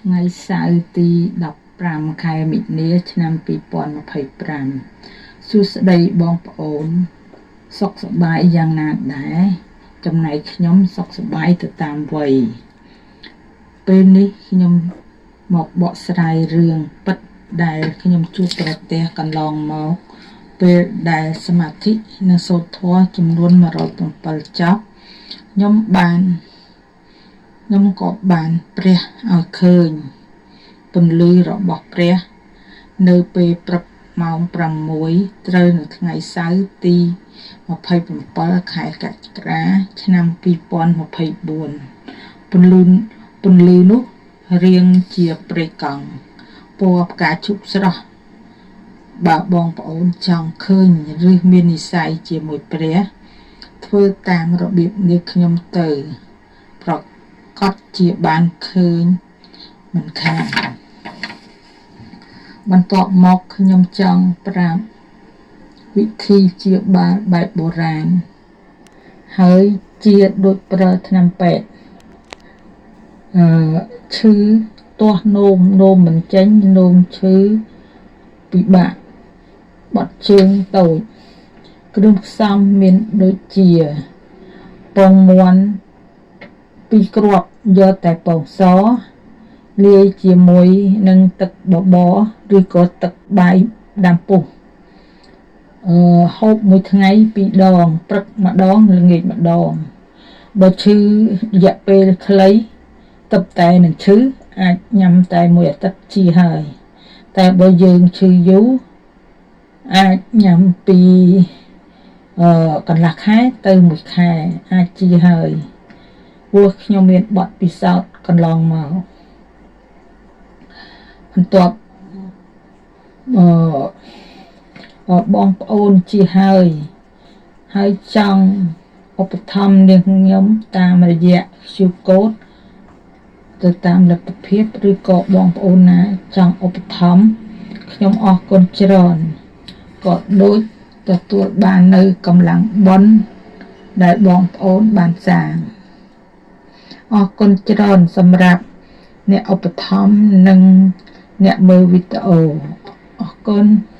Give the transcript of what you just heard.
ថ្ងៃសៅរ៍ទី15ខែមិនិនាឆ្នាំ2025សួស្តីបងប្អូនសុខសប្បាយយ៉ាងណាដែរចំណែកខ្ញុំសុខសប្បាយទៅតាមវ័យពេលនេះខ្ញុំមកបកស្រាយរឿងពិតដែលខ្ញុំជួបប្រទះកន្លងមកពេលដែលសមាធិនិងសូត្រធម៌ចំនួន107ចប់ខ្ញុំបានខ្ញុំក៏បានព្រះឲ្យឃើញពន្លឺរបស់ព្រះនៅពេលព្រឹកម៉ោង6ត្រូវនៅថ្ងៃសៅរ៍ទី27ខែកក្កដាឆ្នាំ2024ពន្លឺពន្លឺនោះរាងជាព្រៃកង់ពណ៌ផ្កាឈូកស្រស់បើបងប្អូនចង់ឃើញឬមាននិស្ស័យជាមួយព្រះធ្វើតាមរបៀបនេះខ្ញុំទៅប្រកាសជាបានឃើញមិនខានបន្ទាប់មកខ្ញុំចង់ប្រាប់វិធីជាបាលបែបបុរាណហើយជាដូចប្រើថ្នាំពេទ្យអឺឈឺទាស់នោមនោមមិនចេញនោមឈឺពិបាកបត់ជើងតូចគ្រឿងផ្សំមានដូចជាពងមាន់ពីរគ្រាប់យកតែពងសលាយជាមួយនឹងទឹកបបរឬក៏ទឹកបាយដាំពុះអឺហូបមួយថ្ងៃពីរដងព្រឹកម្ដងល្ងាចម្ដងបើឈឺរយៈពេលខ្លីទឹកតែនឹងឈឺអាចញ៉ាំតែមួយអាទិត្យជាហើយតែបើយើងឈឺយូរអាចញ៉ាំពីអឺកន្លះខែទៅមួយខែអាចជាហើយព្រោះខ្ញុំមានបទពិសោធន៍កន្លងមកបន្ទាប់អឺបងប្អូនជាហើយហើយចង់ឧបត្ថម្ភនាងខ្ញុំតាមរយៈ QR code ទៅតាមលទ្ធភាពឬក៏បងប្អូនណាចង់ឧបត្ថម្ភខ្ញុំអរគុណច្រើនក៏ដូចទទួលបាននៅកម្លាំងបុណ្យដែលបងប្អូនបានសាងអរគុណច្រើនសម្រាប់អ្នកឧបត្ថម្ភនិងអ្នកមើលវីដេអូអរគុណ។